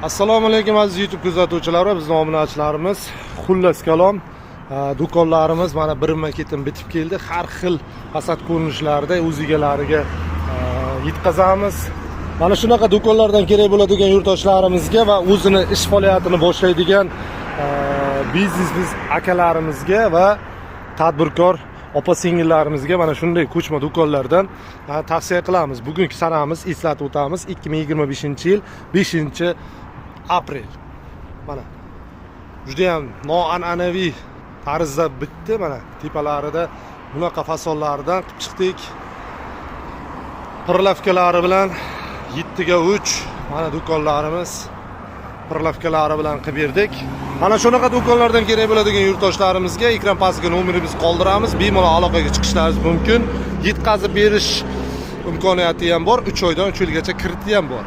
Assalomu alaykum, aziz YouTube kuzatuvchilari va bizning obunachilarimiz. Xullas kalom, do'konlarimiz mana birma ketin bitib keldi. Har xil fasad ko'rinishlarida o'z egalariga yetkazamiz. Mana shunaqa do'konlardan kerak bo'ladigan yurtdoshlarimizga va o'zini ish faoliyatini boshlaydigan biznes akalarimizga va tadbirkor opa singillarimizga mana shunday ko'chma do'konlardan tavsiya qilamiz. Bugungi sanamiz, eslatib o'tamiz, 2025 yil 5 aprel. Mana judayam noan'anaviy tarzda bitdi. Mana tepalarida bunaqa fasonlardan qilib chiqdik, прилавка lari bilan 7 ga 3. Mana do'konlarimiz прилавка lari bilan qilib berdik. Mana shunaqa do'konlardan kerak bo'ladigan yurtdoshlarimizga ekran pastiga nomerimizni qoldiramiz, bemalol aloqaga chiqishlaringiz mumkin. Yetkazib berish imkoniyati ham bor, 3 oydan 3 yilgacha krediti ham bor.